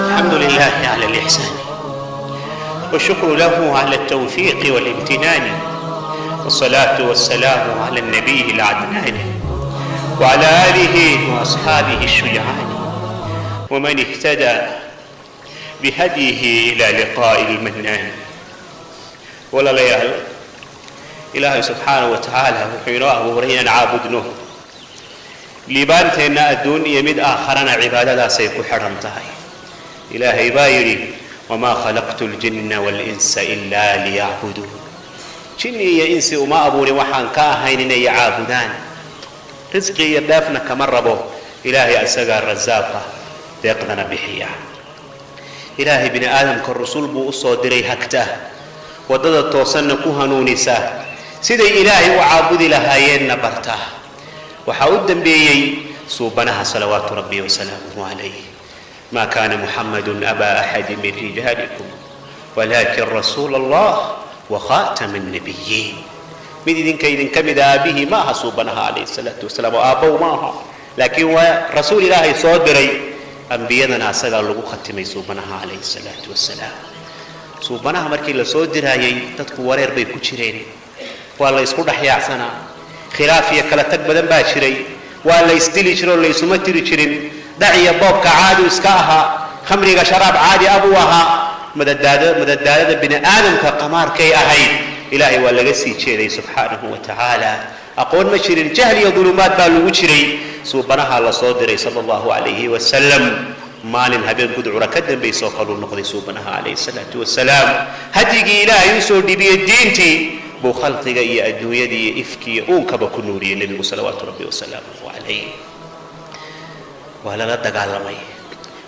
الحمد لله على الإحسان، والشكر له على التوفيق والامتنان، والصلاة والسلام على النبي العدنان وعلى آله وأصحابه الشجعان ومن اهتدى بهديه إلى لقاء المنان. Walaalayaal, Ilaahay subxaanahu wa tacaala wuxuu inoo abuuray inaan caabudno. Liibaanteenna adduun iyo mid aakharana cibaadadaasay ku xidhan tahay. Ilaahay baa yidhi: "وما خلقت الجن والإنس إلا ليعبدون." Jinni iyo insi uma abuurin waxaan ka ahayn inay caabudaan. Risqi iyo dheefna kama rabo Ilaahay, isagaa rasaaqa, deeqdana bixiya. Ilaahay bini aadamka rusul buu u soo diray hagta, waddada toosanna ku hanuunisa, siday Ilaahay u caabudi lahaayeenna barta. Waxaa u dambeeyey suubanaha salawaatu rabbi wasalaamuhu calayh. ما كان محمد أبا أحد من رجالكم ولكن رسول الله وخاتم النبيين. Mid idinka idinka mida aabihii ma aha suubanaha calayhi salaatu wasalaam, oo aabbow ma aha, laakiin waa rasuul Ilaahay soo diray, ambiyadana asagaa lagu khatimay suubanaha calayhi salaatu wasalaam. Suubanaha markii la soo diraayey, dadku wareer bay ku jireen, waa la isku dhex yaacsanaa, khilaaf iyo kala tag badan baa jiray, waa la isdili jiro oo la isuma tiri jirin, dhac iyo boobka caadi iska ahaa, khamriga sharaab caadi abuu ahaa, madadaado madadaalada bini aadamka qamaarkay ahayd. Ilaahay waa laga sii jeeday subxaanahu wa tacaala, aqoon ma jirin, jahli iyo dulumaad baa lagu jiray. Suubanaha la soo diray sala allahu calayhi wasalam maalin habeen gudcura ka dambaysoo kaluu noqday suubanaha calayhi salaatu wasalaam. Hadyigii Ilaahay usoo dhibiyey, diintii buu khalqiga iyo adduunyadii iyo ifkii iyo uunkaba ku nuuriyey nebigu salawaatu rabbi wasalaamuhu calayh. Waa lala dagaalamay,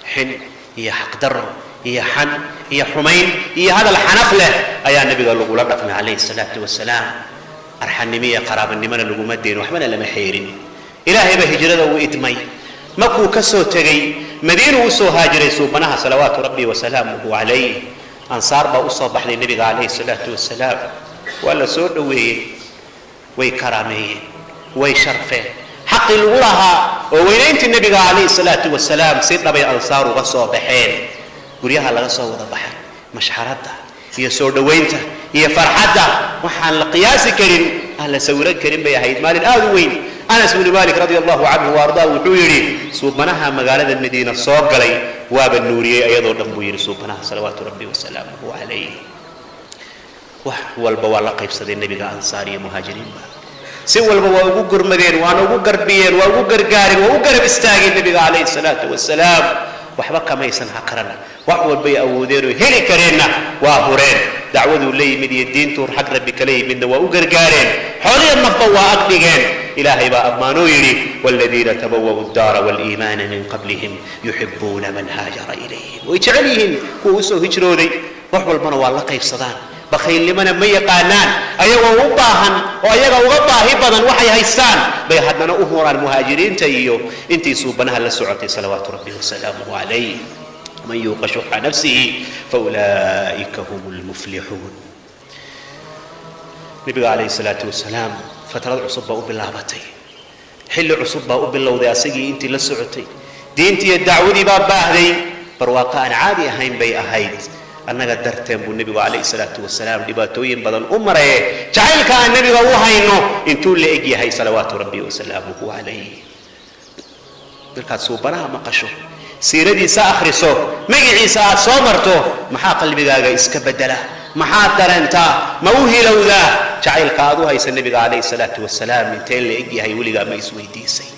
xin iyo xaqdarro iyo xan iyo xumayn iyo hadal xanaf leh ayaa nebiga lagula dhaqmay calayhi salaatu wasalaam. Arxannimo iyo qaraabanimona laguma deyn, waxbana lama xeerin. Ilaahay baa hijrada uu idmay. Markuu ka soo tegey Madiinuu usoo haajiray suubanaha salawaatu rabbi wasalaamuhu calayh. Ansaar baa usoo baxday nebiga calayhi salaatu wasalaam, waa la soo dhoweeyey, way karaameeyeen, way sharfeen. Xaqii lagu lahaa oo weynayntii nebiga calayhi salaatu wasalaam si dhabay ansaar uga soo baxeen. Guryaha laga soo wada baxay, mashxaradda iyo soo dhowaynta iyo farxadda waxaan la qiyaasi karin, aan la sawiran karin bay ahayd, maalin aada u weyn. Anas bnu Malik radia allahu canhu wa ardaa wuxuu yidhi: "Suubanaha magaalada Madiina soo galay, waaba nuuriyey ayadoo dhan," buu yidhi suubanaha salawaatu rabbi wasalaamuhu calayh. Wax walba waa la qaybsaday nebiga ansaar iyo muhaajiriinba, si walba waa ugu gurmadeen, waana ugu garbiyeen, waa ugu gargaareen, waa u garab istaageen nebiga calayhi salaatu wasalaam. Waxba kamaysan hakran, wax walbay awoodeen oo heli kareenna waa hureen. Dacwaduu la yimid iyo diintuu xag Rabbi kala yimidna waa u gargaareen, xooliya nafba waa ag dhigeen. Ilaahay baa ammaanoo yidhi: "والذين تبوءوا الدار والإيمان من قبلهم يحبون من هاجر إليهم." Way jecel yihiin kuwa usoo hijrooday, wax walbana waa la qaybsadaan, bakhaylnimona ma yaqaanaan. Ayagoo u baahan oo ayaga uga baahi badan waxay haystaan bay haddana u huraan muhaajiriinta iyo intii suubanaha la socotay salawaatu rabbi wasalaamuhu calayh. من يوق شح نفسه فأولئك هم المفلحون. Nebiga calayhi salaatu wasalaam fatrad cusub baa u bilaabatay, xilli cusub baa u bilowday asagii intii la socotay. Diintii iyo dacwadii baa baahday, barwaaqo aan caadi ahayn bay ahayd. Annaga darteen buu nebigu calayhi salaatu wasalaam dhibaatooyin badan u maraye. Jacaylka aan nebiga u hayno intuu la eg yahay salawaatu rabbi wasalaamuhu calayh? Markaad suubanaha maqasho, siiradiisa akhriso, magiciisa aad soo marto, maxaa qalbigaaga iska bedela? Maxaad dareentaa? Ma u hilowdaa? Jacaylka aad u haysa nebiga calayhi salaatu wasalaam intee la eg yahay? Weligaa ma isweydiisay?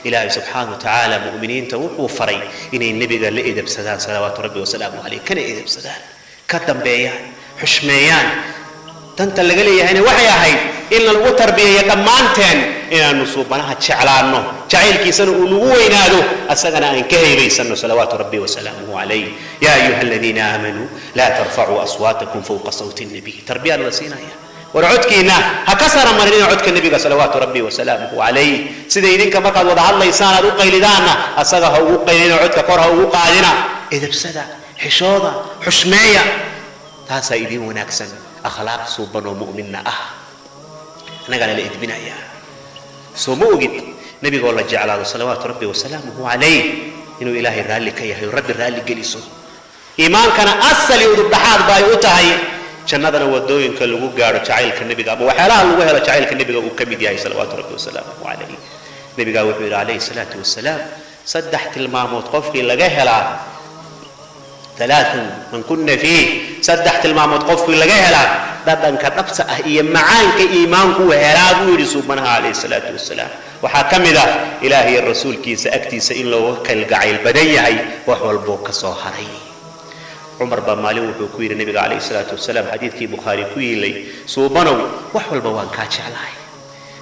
Ilaahay subxaana wa tacaala mu'miniinta wuxuu faray inay nebiga la edebsadaan salawaatu rabbi wasalaamu caleyh, kana edebsadaan, ka dambeeyaan, xushmeeyaan. Danta laga leeyahayna waxay ahayd in lagu tarbiyeeyo dhammaanteen inaanu suubanaha jeclaanno, jacaylkiisana uu nagu weynaado, asagana aan ka haybaysanno salawaatu rabbi wasalaamuhu calayh. يا أيها الذين آمنوا لا ترفعوا أصواتكم فوق صوت النبي. Tarbiyaan la siinaya: war codkiinna ha ka sara marinina codka nebiga salawaatu rabbi wasalaamuhu calayh. Sida idinka markaad wada hadlaysaan aad u qaylidaanna, asaga ha ugu qaylina, codka kor ha ugu qaadina. Edebsada, xishooda, xushmeeya, taasaa idiin wanaagsan, akhlaaq suuban oo mu'minna ah. Annagaana la edbinayaa. Soo ma ogid nebigoo la jeclaado salawaatu rabbi wasalaamuhu calayh? Inuu Ilaahay raalli ka yahay oo Rabbi raalli geliso. Iimaankana asali udubdhaxaad ba ay u tahay. Jannadana wadooyinka lagu gaadho jacaylka nebiga ama waxyaalaha lagu helo jacaylka nebiga uu ka mid yahay, salawaatu Rabbi wasalaamuhu calayh. Nebigaa wuxuu yidhi calayhi salaatu wasalaam, saddex tilmaamood qofkii laga helaa, alaaun man kuna fiih, saddex tilmaamood qofkii laga helaa, dhadhanka dhabta ah iyo macaanka iimaankuu helaa, buu yidhi suubanaha calayhi salaatu wasalaam. Waxaa ka mid ah Ilaah iyo rasuulkiisa agtiisa in looga kalgacayl badan yahay wax walboo ka soo haray. Cumar baa maalin wuxuu ku yidhi nebiga calayhi salaatu wasalaam, xadiidkii Bukhaari ku yiilay, "Suubanow, wax walba waan kaa jeclahay,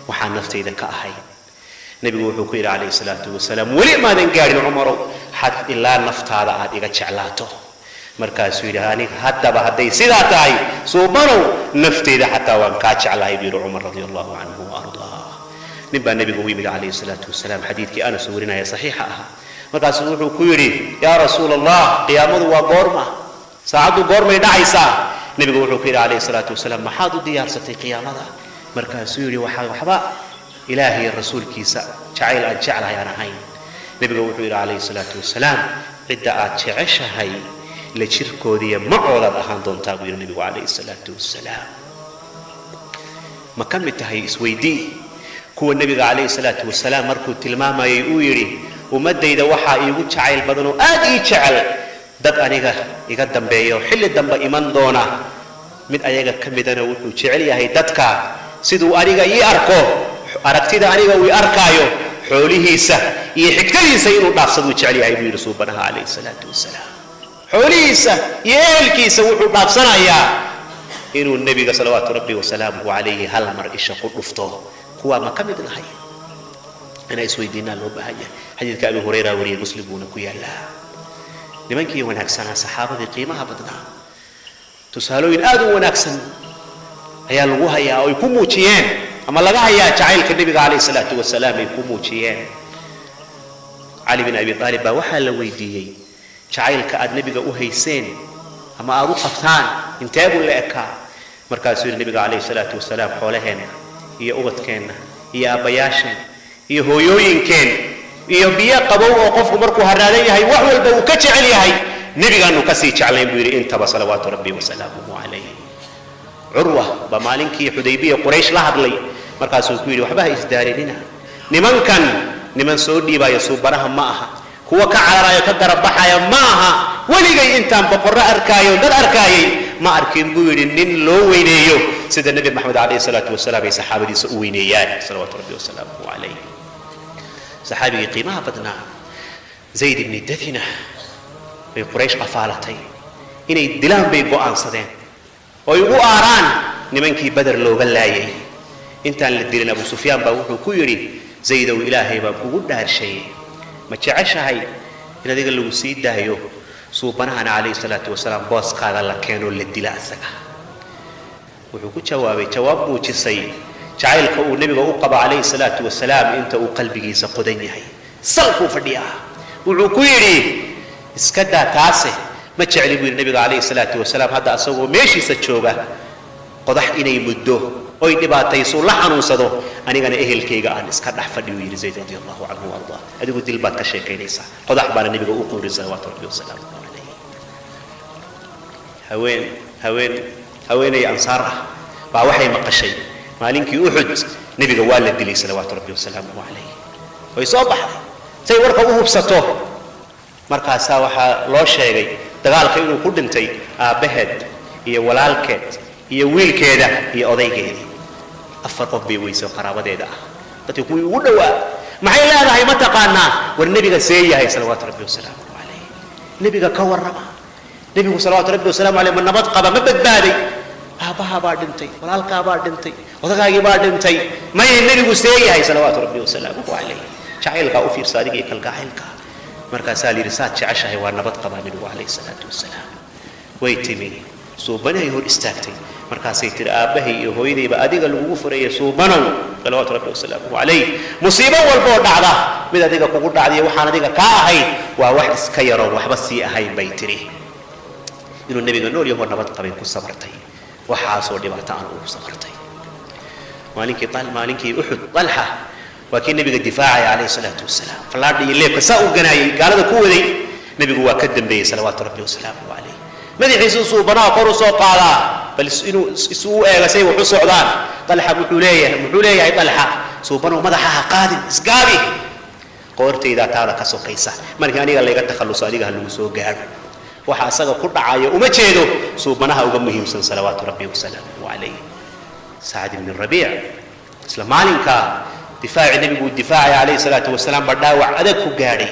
waxaan naftayda ka ahay." Nebigu wuxuu ku yidhi calayhi salaatu wasalaam, "Weli maadan gaadhin, Cumarow, xad ilaa naftaada aad iga jeclaato." Markaasuu yidhi, "Aniga haddaba hadday sidaa tahay, suubanow, nafteyda xataa waan kaa jeclahay," buu yidhi Cumar radia Allahu canhu wa ardaa. Nin baa nebigu u yimid calayhi salaatu wasalaam, xadiidkii Anas warinaya saxiixa ahaa. Markaasuu wuxuu ku yidhi, "Yaa Rasuul Allah, qiyaamadu waa goorma? Saacaddu goormay dhacaysaa?" Nebigu wuxuu ku yidhi calayhi salaatu wasalaam, "Maxaad u diyaarsatay qiyaamada?" Markaasuu yidhi, "Waxaa waxba Ilaahay rasuulkiisa jacayl aan jeclahay aan ahayn." Nebigu wuxuu yidhi calayhi salaatu wasalaam, "Cidda aad jeceshahay la jirkoodiiyo macoodaad ahaan doontaa," buu yidhi nebigu calayhi salaatu wasalaam. Ma ka mid tahay, isweydii, kuwa nebiga calayhi salaatu wasalaam markuu tilmaamayay uu yidhi, "Ummaddayda waxaa iigu jacayl badan oo aad ii jecel dad aniga iga dambeeya oo xilli dambe iman doona, mid ayaga ka midana wuxuu jecel yahay dadka siduu aniga ii arko, aragtida aniga uu i arkaayo, xoolihiisa iyo xigtadiisa inuu dhaafsaduu jecel yahay," buu yidhi suubanaha calayhi salaatu wasalaam. Xoolihiisa iyo ehelkiisa wuxuu dhaafsanayaa inuu nebiga salawaatu Rabbi wasalaamuhu calayhi hal mar isha ku dhufto. Kuwaa ma ka mid nahay? Inaa isweydiinaa loo baahan yahay. Xadiidka Abi Hurayra wariyay, Muslim buuna ku yaallaa. Nimankii wanaagsanaa, saxaabadii qiimaha badnaa, tusaalooyin aad u wanaagsan ayaa lagu hayaa oo ay ku muujiyeen ama laga hayaa jacaylka nebiga calayhi salaatu wasalaam ay ku muujiyeen. Cali bin Abi Aalib baa waxaa la weydiiyey, "Jacaylka aad nebiga u hayseen ama aad u qabtaan intee buu la ekaa?" Markaasuu yidhi, "Nebiga calayhi salaatu wasalaam xoolaheenna iyo ubadkeenna iyo aabbayaasheen iyo hooyooyinkeen iyo biyo qabow oo qofku markuu haraadan yahay wax walba uu ka jecel yahay, nebigaanu kasii jeclayn," buu yidhi intaba, salawaatu Rabbi wasalaamuhu calayh. Curwa baa maalinkii Xudaybiya Quraysh la hadlay. Markaasuu ku yidhi, "Waxba ha isdaalinina, nimankan niman soo dhiibaya suubanaha ma aha, kuwa ka cararayo ka garabaxaya ma aha. Weligay intaan boqorro arkaayo, dad arkaayay, ma arkin," buu yidhi, "nin loo weyneeyo sida Nebi Maxamed calayhi salaatu wasalaam ay saxaabadiisa u weyneeyaan," salawaatu Rabbi wasalaamuhu calayh. Saxaabigii qiimaha badnaa Zayd ibni Dathina bay Quraysh qafaalatay. Inay dilaan bay go'aansadeen oo ugu aaraan nimankii Beder looga laayay. Intaan la dilin, Abu Sufyaan baa wuxuu ku yidhi, "Zaydow, Ilaahay baan kugu dhaarshay, ma jeceshahay in adiga lagu sii daayo, suubanahana calayhi salaatu wasalaam booskaada la keenoo la dila asaga?" Wuxuu ku jawaabay jawaab muujisay jacaylka uu nebiga u qabo calayhi salaatu wasalaam inta uu qalbigiisa qodan yahay, salkuu fadhiyaa. Wuxuu ku yidhi, "Iska daa taase, ma jecli," buu yidhi, "nebiga calayhi salaatu wasalaam hadda asagoo meeshiisa jooga qodax inay muddo oy dhibaatayso, la xanuunsado, anigana ehelkayga aan iska dhex fadhiyu," yidhi Zayd radi Allahu canhu ardaa. "Adigu dil baad ka sheekaynaysaa, qodax baana nebiga u quuri," salawaatu Rabbi wasalaamuhu calayh. Haween haween haweenay Ansaar ah baa waxay maqashay maalinkii Uxud nebiga waa la dilay, salawaatu Rabbi wasalaamuhu calayh. Way soo baxday say warka u hubsato. Markaasaa waxaa loo sheegay dagaalka inuu ku dhintay aabbaheed iyo walaalkeed iyo wiilkeeda iyo odaygeedii. Afar qof bay weyso qaraabadeeda ah, dadka kuwii ugu dhowaa. Maxay leedahay ma taqaanaa? "War nebiga see yahay, salawaatu Rabbi wasalaamuhu calayh? Nebiga ka warrama. Nebigu salawaatu Rabbi wasalaamu caleyh ma nabad qaba? Ma badbaaday? Aabbahaa baa dhintay, walaalkaa baa dhintay, odagaagii baa dhintay. Maya, nebigu see yahay, salawaatu Rabbi wasalaamuhu calayh?" Jacaylkaa u fiirsa adiga iyo kalgacaylka. Markaasaa la yidhi, "Saad jeceshahay, waa nabad qabaa nebigu calayhi salaatu wasalaam." Way timi, suubanahay hor istaagtay. Markaasay tiri, "Aabbahay iyo hooyadayba adiga lagugu fureeyay, suubanow, salawaatu Rabbi wasalaamuhu calayh. Musiibo walba oo dhacda, mid adiga kugu dhacdiyo waxaan adiga kaa ahayn waa wax iska yaroon waxba sii ahayn," bay tiri. Inuu nebiga nool yahoo nabad qabay ku sabartay, waxaasoo dhibaato aan ugu sabartay. Maalinkii Uxud, Dalxa Waa kii nebiga difaacaya calayhi salaatu wasalaam, fallaadha iyo leebka saa u ganaayay gaalada ku waday. Nebigu waa ka dambeeyey salawaatu rabbi wasalaamuhu calayh. Madaxiisu suubanaha kor u soo qaadaa bal inuu isu eega say wax u socdaan. Dalxa wuxuu leeyahay, muxuu leeyahay Dalxa? Suubanow, madaxa ha qaadin, isgaabi, qoortaydaa taada ka sokaysa. Markii aniga layga takhalluso, adiga ha lagu soo gaadho. Waxa asaga ku dhacaya uma jeedo, suubanaha uga muhiimsan salawaatu rabbi wasalaamuhu calayh. Sacd ibn Rabiic isla maalinkaa difaaci nebigu uu difaacaya calayhi salaatu wasalaam baa dhaawac adag ku gaadhay.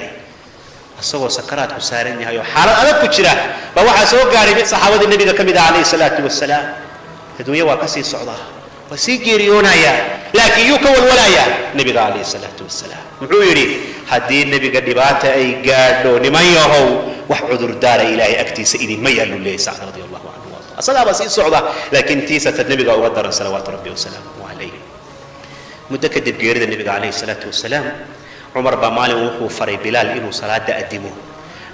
Isagoo sakaraadku saaran yahay oo xaalad adag ku jira baa waxaa soo gaadhay mid saxaabadii nebiga ka mid ah calayhi salaatu wasalaam. Adduunya waa ka sii socdaa, waa sii geeriyoonayaa, laakiin yuu ka walwalayaa? Nebiga calayhi salaatu wasalaam. Muxuu yidhi? Haddii nebiga dhibaata ay gaadho, niman yahow, wax cudurdaara Ilaahay agtiisa idinma yaallu leeyahy Sacd radia Allahu canhu waarda. Asagaabaa sii socda, laakiin tiisa tad nebiga uga daran salawaatu rabbi wasalaamuhu calayh. Muddo kadib geerida nebiga calayhi salaatu wasalaam, Cumar baa maalin wuxuu faray Bilaal inuu salaada addimo.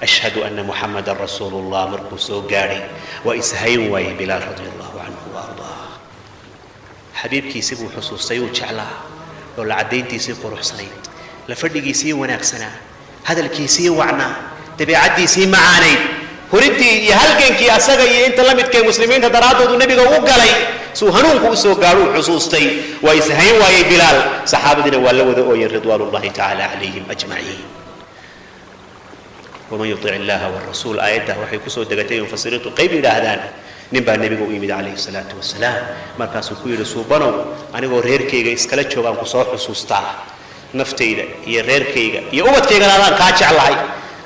"Ashhadu anna Muxamadan rasuulullah" markuu soo gaadhay, waa ishayn waayey Bilaal radia Allahu canhu waardaa. Xabiibkiisii buu xusuustay uu jeclaa, oo la caddayntiisii quruxsanayd, la fadhigiisii wanaagsanaa, hadalkiisii wacnaa, dabeecaddiisii macaanayd, hurintii iyo halgankii asaga iyo inta la midkee muslimiinta daraadoodu nebiga u galay suu hanuunku u soo gaadho uu xusuustay. Waa ishayn waayey Bilaal, saxaabadiina waa la wada ooyeen ridwaanullahi tacaala calayhim ajmaciin. "Waman yutic illaha warasuul", aayadda waxay kusoo degatay, mufasiriintu qayb yidhaahdaan, nin baa nebiga u yimid calayhi salaatu wasalaam. Markaasuu ku yidhi: "Suubanow, anigoo reerkayga iskala joogaan ku soo xusuustaa, naftayda iyo reerkayga iyo ubadkaygana adaan kaa jeclahay.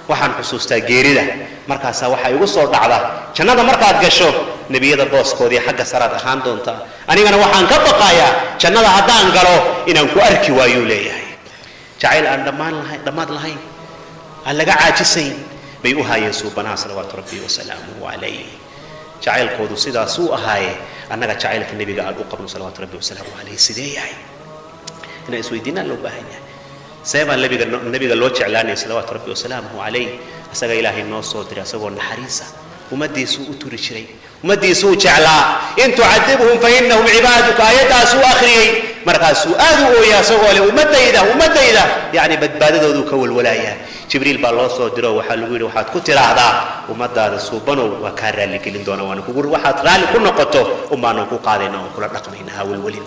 Waxaan xusuustaa geerida, markaasaa waxaa igu soo dhacda jannada markaad gasho nebiyada booskoodii xagga saraad ahaan doontaa. Anigana waxaan ka baqayaa jannada haddaan galo inaan ku arki waayuu" leeyahay. Jacayl aan dhammaan lahayn, dhammaad lahayn, aan laga caajisayn bay u haayeen suubanaha salawaatu rabbi wasalaamuhu calayh. Jacaylkoodu sidaasuu ahaaye, annaga jacaylka nebiga aan u qabno salawaatu rabbi wasalaamuhu calayh sidee yahay? Inaan isweydiinaan loo baahan yahay. See baa nebiga loo jeclaanaya salawaatu rabbi wasalaamuhu calayh? Asaga Ilaahay noo soo diray asagoo naxariisa, ummaddiisuu u turi jiray, ummaddiisuu jeclaa. "In tucadibhum fa innahum cibaaduka", aayaddaasuu akhriyey. Markaasuu aad u ooya asagoo leh "Ummaddayda, ummaddayda", yacni badbaadadooduu ka walwalayaa. Jibriil baa loo soo diro, waxaa lagu yidhi: "Waxaad ku tiraahdaa ummadaada, suubanow, waa kaa raalligelin doona, waana kugu waxaad raalli ku noqoto unbaanan ku qaadayna oon kula dhaqmayna, ha walwalin."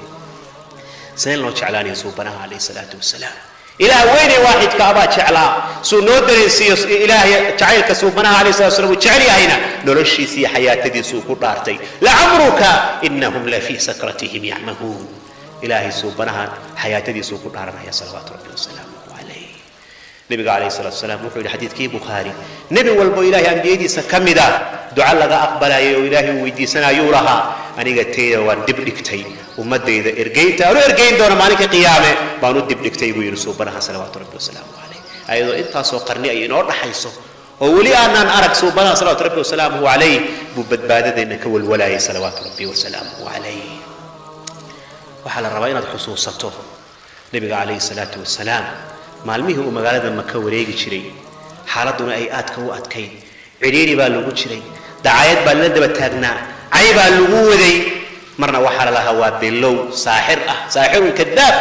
Seen loo jeclaanaya suubanaha calayhi salaatu wasalaam? Ilaah weyne waaxidka abaa jeclaa. Suu noo dareensiiyo Ilaahay jacaylka suubanaha alayh salatu slam uu jecel yahayna, noloshiisa iyo xayaatadiisuu ku dhaartay: "Lacamruka inahum la fii sakratihim yacmahuun." Ilaahay suubanaha xayaatadiisuu ku dhaaranaya salawaatu rabbi wasalaamuhu calayh. Nebiga calayhi salatu wasalaam wuxuu yidhi, xadiidkii Bukhaari, nebi walbo Ilaahay ambiyadiisa ka mida duco laga aqbalayay oo Ilaahay uu weydiisanayuu lahaa. Aniga teyda waan dib dhigtay, ummadayda ergeynta aanu ergeyn doona maalinka qiyaame baan u dib dhigtay, buu yidhi suubanaha salawaatu rabbi wasalaamu calayh. Ayadoo intaasoo qarni ay inoo dhaxayso oo weli aanaan arag suubanaha salawaatu rabbi wasalaamuhu calayh, buu badbaadadeenna ka walwalayay salawaatu rabbi wasalaamuhu calayh. Waxaa la rabaa inaad xusuusato nebiga calayhi salaatu wasalaam maalmihii uu magaalada Maka wareegi jiray, xaaladduna ay aadka u adkayd. Cidhiiri baa lagu jiray, dacaayad baa lala daba taagnaa, cay baa lagu waday. Marna waxaa la lahaa waa bilow saaxir ah, saaxirun kadaab.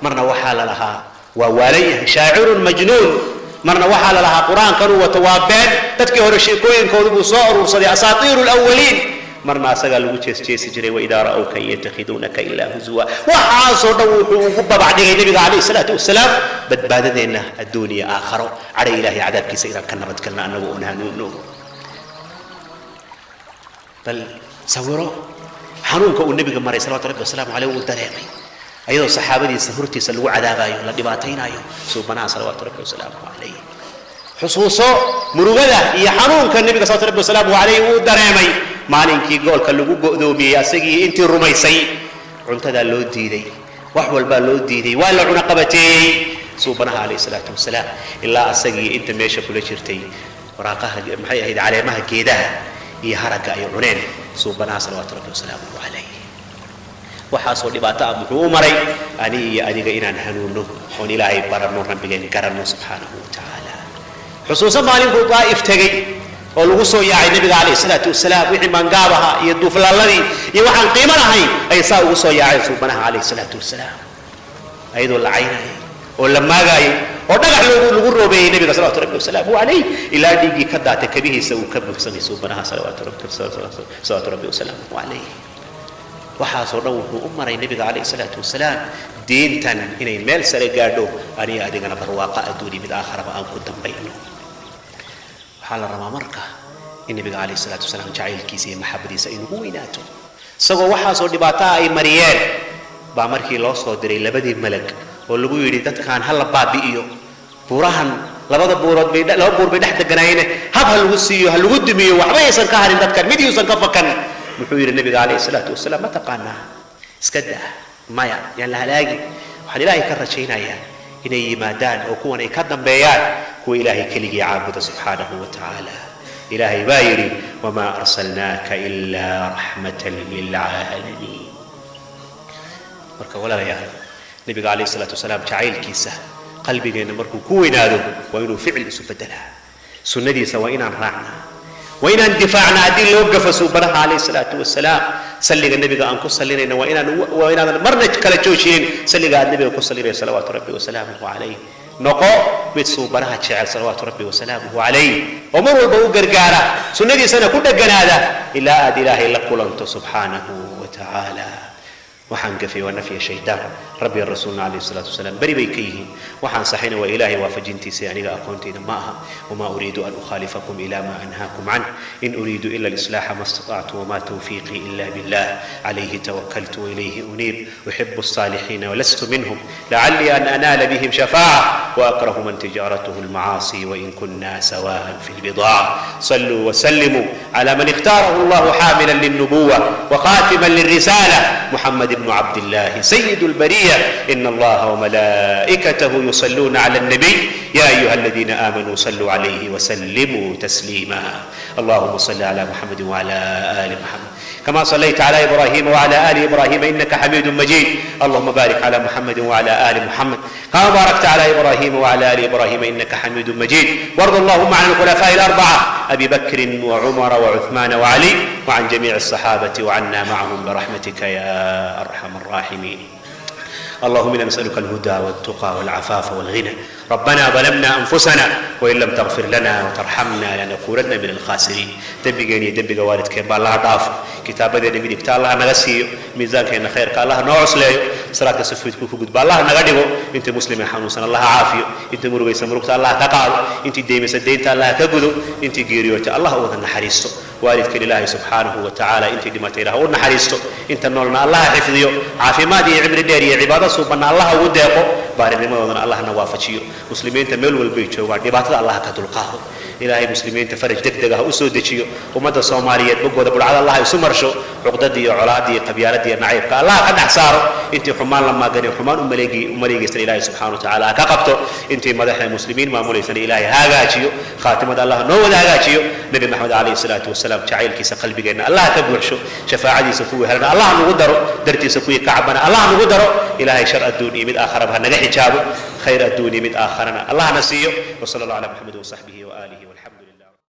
Marna waxaa la lahaa waa waalan yahay, shaacirun majnuun. Marna waxaa la lahaa qur-aankanuu wato waa been, dadkii hore sheekooyinkoodu buu soo urursaday, asaatiiru alawaliin. Marna asagaa lagu jeesjeesi jiray, "Waidaa ra'awka in yatakhiduunaka ilaa huzuwa." Waxaasoo dhan wuxuu ugu babac dhigay nebiga calayhi salaatu wasalaam badbaadadeenna adduun iyo aakharo, cadhay Ilaahay cadaabkiisa inaan ka nabadgalno annagu oon hanuunno. Bal sawiro xanuunka uu nebiga maray salawatu rabbi wasalaamu caleyh, uu dareemay ayadoo saxaabadiisa hortiisa lagu cadaabayo, la dhibaataynayo suubanaha salawaatu rabbi wasalaamu calayh. Xusuuso murugada iyo xanuunka nebiga salawatu rabbi wasalaamu calayh uu dareemay maalinkii goolka lagu go'doomiyey asagii intii rumaysay. Cuntadaa loo diiday, wax walbaa loo diiday, waa la cunaqabateeyey suubanaha calayhi salaatu wasalaam, ilaa asagii inta meesha kula jirtay waraaqaha, maxay ahayd, caleemaha geedaha iyo haragga ay cuneen suubanaha salawaatu rabbi wasalaamuhu calayh. Waxaasoo dhibaato ah muxuu u maray? Ani iyo adiga inaan hanuunno oon Ilaahay baranno, Rabbigeen garanno subxaanahu wa tacaala. Xusuuso maalinkuu Daa'if tegey oo lagu soo yaacay nebiga calayhi salaatu wasalaam, wixii maangaab ahaa iyo duuflaalladii iyo waxaan qiimo lahayn ay saa ugu soo yaaceen suubanaha calayhi salaatu wasalaam, ayadoo la caynayay. Oo la maagaayay oo dhagax loogu lagu roobeeyey nabiga salawaatu rabbi wasalaamuhu calayh, ilaa dhiiggii ka daatay kabihiisa uu ka buuxsamay suubanaha salawaatu rabbi wasalaamuhu calayh. Waxaasoo dhan wuxuu u maray nabiga calayhi salaatu wasalaam diintan inay meel sare gaadho, aniga adigana barwaaqa adduuni mid aakharaba aan ku dambayno. Waxaa la rabaa marka in nabiga calayhi salaatu wasalaam jacaylkiisa iyo maxabadiisa ay nagu weynaato. Isagoo waxaasoo dhibaataa ay mariyeen baa markii loo soo diray labadii malag oo lagu yidhi dadkan ha la baabi'iyo, buurahan labada buurood bay, laba buur bay dhex deganaayeen, hab ha lagu siiyo, ha lagu dumiyo, waxba aysan ka harin dadkan, mid yuusan ka fakan. Muxuu yidhi nabiga calayhi salaatu wasalaam? Ma taqaanaa? Iska daa, maya, yaan la halaagi. Waxaan Ilaahay ka rajaynayaa inay yimaadaan oo kuwan ay ka dambeeyaan kuwa Ilaahay keligii caabuda subxaanahu wa tacaala. Ilaahay baa yidhi: "Wamaa arsalnaaka ilaa raxmatan lilcaalamiin." Marka walaalayaal, nabiga calayhi salaatu wasalaam jacaylkiisa qalbigeenna markuu ku weynaado waa inuu ficil isu bedelaa. Sunnadiisa waa inaan raacnaa, waa inaan difaacnaa haddii loo gafo suubanaha calayhi salaatu wasalaam. Salliga nebiga aan ku sallinayna waa inaadan marna kala joojinin salliga aad nebiga ku sallinaya salawaatu rabbi wasalaamuhu calayh. Noqo mid suubanaha jecel salawaatu rabbi wasalaamuhu calayh oo mar walba u gargaara, sunnadiisana ku dheganaada ilaa aad Ilaahay la kulanto subxaanahu wa tacaala. Waxaan gafay waa nafya shaydaan, rabbi rasuulna calayhi salaatu wasalaam beri bay ka yihiin. Waxaan saxayna waa Ilaahay waafajintiisa, aniga aqoontayda ma aha. Wamaa uriidu an ukhaalifakum ila ma anhaakum canh, in uriidu ila alislaaxa ma istatactu, wama tawfiiqii ila billah, calayhi tawakaltu wailayhi uniib. Uxibu الصالحين ولست منهم، لعلي أن أنال بهم شفاعة، وأكره من تجارته المعاصي وإن كنا سواء في البضاعة. صلوا وسلموا على من اختاره الله حاملا للنبوة وخاتما للرسالة، محمد بن عبد الله سيد البرية. إن الله وملائكته يصلون على النبي، يا أيها الذين آمنوا صلوا عليه وسلموا تسليما. اللهم صل على محمد وعلى آل محمد كما صليت على ابراهيم وعلى ال ابراهيم انك حميد مجيد. اللهم بارك على محمد وعلى ال محمد كما باركت على ابراهيم وعلى ال ابراهيم انك حميد مجيد. وارض اللهم عن الخلفاء الاربعه، ابي بكر وعمر وعثمان وعلي، وعن جميع الصحابه، وعنا معهم برحمتك يا ارحم الراحمين. اللهم انا نسالك الهدى والتقى والعفاف والغنى. ربنا ظلمنا انفسنا وان لم تغفر لنا وترحمنا لنكونن من الخاسرين. Dembigeena iyo dembiga waalidkeen baa Allaha dhaafo. Kitaabadeena midigta Allaha naga siiyo. Miisaankeenna khayrka Allaha noo cusleeyo. Salaadka safiidku ku gudba Allaha naga dhigo. Intii muslime xanuunsan Allaha caafiyo. Intii murugaysa murugta Allaha ka qaado. Intii deymaysa deynta Allaha ka gudo. Intii geeriyoota Allah u wada naxariisto. Waalidkeen Ilaahay subxaanahu wa tacaala intii dhimatay Ilaah u naxariisto, inta noolna Allaha xifdiyo, caafimaad iyo cimri dheer iyo cibaado suubanna Allaha ugu deeqo, baarinimadoodana Allahna waafajiyo. Muslimiinta meel walbay joogaan dhibaatada Allaha ka dulqaado. Ilaahay muslimiinta faraj deg deg ah u soo dejiyo. Ummadda Soomaaliyeed boggooda budhcada Allah isu marsho. Cuqdadii iyo colaadii iyo qabyaaladii iyo nacaybka Allah ka dhex saaro. Intii xumaan la maagani xumaan u maleegeysana Ilaahay subxana wa tacaala ha ka qabto. Intii madaxda muslimiin maamulaysana Ilaahay ha hagaajiyo. Khaatimada Allah noo wada hagaajiyo. Nebi Maxamed calayhi salaatu wasalaam jacaylkiisa qalbigeenna Allah ka buuxsho. Shafaacadiisa kuwii helana Allah nagu daro. Dartiisa kuwii ka cabana Allah nagu daro. Ilaahay shar adduun iyo mid aakharaba ha naga xijaabo, khayr adduun iyo mid aakharana Allahna siiyo. Wasala allah calaa Maxamed wasaxbihi waaalihi.